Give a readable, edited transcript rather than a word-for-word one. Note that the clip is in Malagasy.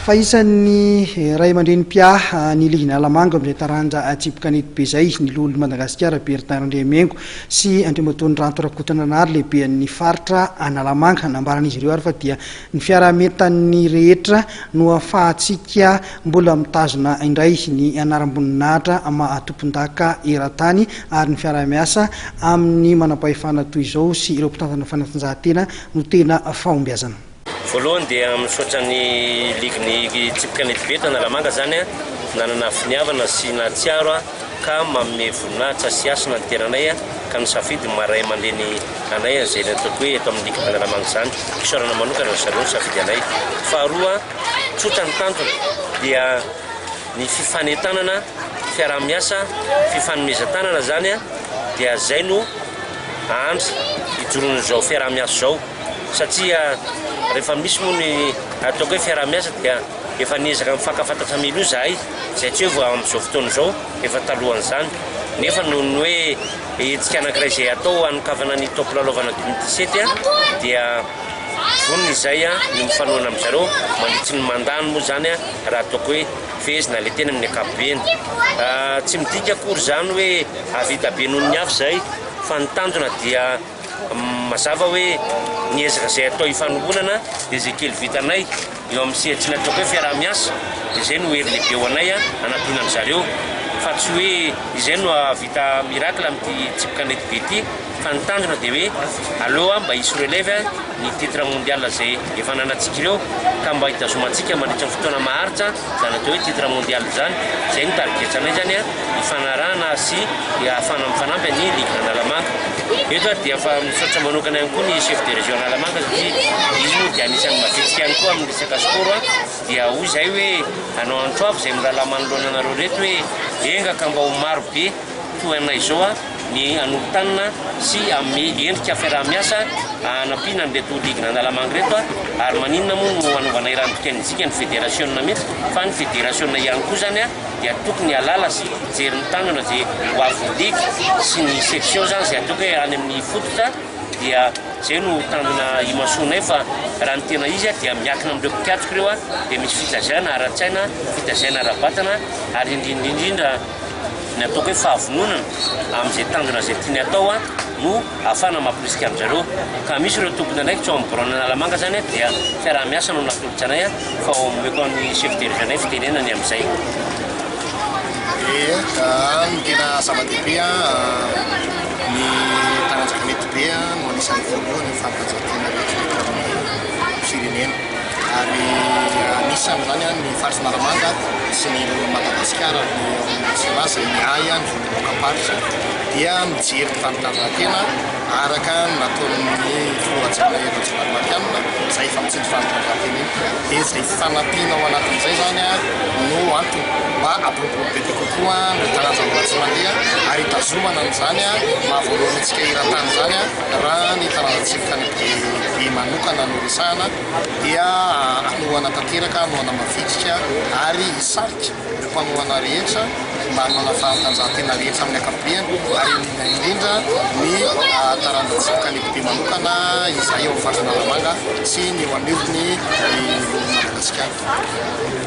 Fa isan'ny ray aman-dreny mpiahy ny ligin'Analamanga amin'izay taranja tsipy kanety be izay, ny loholon'i Madagasikara Bertin Randriamihaingo sy Andriamatoa Ndranto Rakotonanahary lehiben'ny faritra Analamanga. Nambaran'izy ireo ary fa dia ny fiaraha-mientan'ny rehetra no ahafahantsika mbola mitazona indray ny anaram-boninahitra maha tompondaka eran-tany ary ny fiaraha-miasa amin'ny manampahefana toy izao sy ireo mpitantana fanatanjahantena no tena fahombiazana. Voalohany dia misaotra ny ligin'ny tsipy kanetibe eto Analamanga izany nanana finiavana sy nahatsiaro ka manome voninahitra sy hasina ny tenanay ka nisafidy ny maha ray aman-dreny anay an'izay nataoko hoe eto amin'ny ligin'ny Analamanga izany. Fisaorana manokana ry zareo nisafidy anay. Faharoa, tsotra ny tanjona dia ny fifanentanana, fiaraha-miasa, fifanomezan-tanana izany dia izay no andry ijoroan'izao fiaraha-miasa izao. Satria rehefa misy moa ny ataoko hoe fiaraha-miasa dia efa niezaka mifankafantatra mialoha izahay, izay tsy hoe vao amin'izao fotoana izao, efa talohan'izany. Nefa noho ny hoe hetsika anankiray izay atao hanokafana ny taom-pilalaovana 2017 dia vonona izay ny mifanohana amin-dry zareo mandritry ny mandat-ny moa izany raha ataoko hoe fehezina ilay teny amin'ny ankapobeny. Tsy midika akory izany hoe hahavita be noho ny hafa izahay fa ny tanjona dia Mazava hoe ny ezaka izay atao hifanohonana dia izay kely vitanay eo amin'ny sehatry ny ataoko hoe fiaraha-miasa dia izay no hery lehibe ho anay hanampiana an-dry zareo fa tsy hoe izay no hahavita miracle amin'ity tsipy kanety be ity fa ny tanjona dia hoe aleo mba hisy relève ny titre mondial izay efa ananantsika ireo ka mba hitazomantsika mandritra ny fotoana maharitra izany atao hoe titre mondial izany. Izay no tarigetranay izany hifanarahana sy hahafahana mifanampy ny ligue Analamanga. Eto ary dia efa misaotra manokana ihany koa ny chef de région Analamanga satria izy moa dia anisan'ny mavitrika ihany koa amin'ny resaka sport dia hoy izahay hoe hanao antso avo izay mirahalahy manoloana anareo ireto hoe enga ka mba ho maro be toa anay izao ny hanolo-tanana sy hanome endrika fiaraha-miasa hanampiana an'ireto ligin'Analamanga ireto ary maninona moa no hanaovana eran'ny dika ny federasiona mihitsy fa ny federasiona ihany koa izany dia tokony halala sy hijery ny tanana izay ho avin'ny ligy sy ny section izany izay ataoko hoe any amin'ny fototra dia izay no tanjona imasoanay fa raha ny tena izy dia miankina amin'ireo mpikatroka ireo dia misy fitaizana ara-tsaina, fitaizana ara-batana ary indrindra indrindra Ny ataoko hoe fahavononana amin'izay tanjona izay tiany atao no ahafahana mamporisika an-dry zareo. Ka misy ireo tompon'andraikitra ao amin'ny biraon'ny Analamanga izany dia fiaraha-miasa no natolotra anay fa omeko an'ny chef de région-nay fitenenana ny amin'izay. Ie, ny tena zava-dehibe ny taranja kanetibe no anisan'ny voalohany amin'ny fanatanjahantena rehetra eto amin'ny firenena. Ary anisan'izany ny faritra Analamanga sy ny Madagasikara ny ao amin'ny Sena izay miahy ny vondrom-bahoakam-paritra dia mijery ny fanatanjahantena araka ny nataon'ny filoha hajaina Hery Rajaonarimampianina izay efa mitsinjo fanatanjahantena iny dia izay fanampiana ao anatin'izay izany no antony mba hampiroborobo bebe kokoa ny taranja mbola tsy mandeha ary hitazomana an'izany maha voalohany antsika eran-tany izany raha ny taranja tsipika any be manokana no resahana dia hanohana tanteraka, hanohana mavitrika ary hisarika ireo mpanohana rehetra mba hanana fanatanjahantena rehetra amin'ny ankapobeny ary indrindra indrindra ny taranja tsipy kanetibe manokana izay ao amin'ny faritra Analamanga sy ny eo anivon'ny Madagasikara.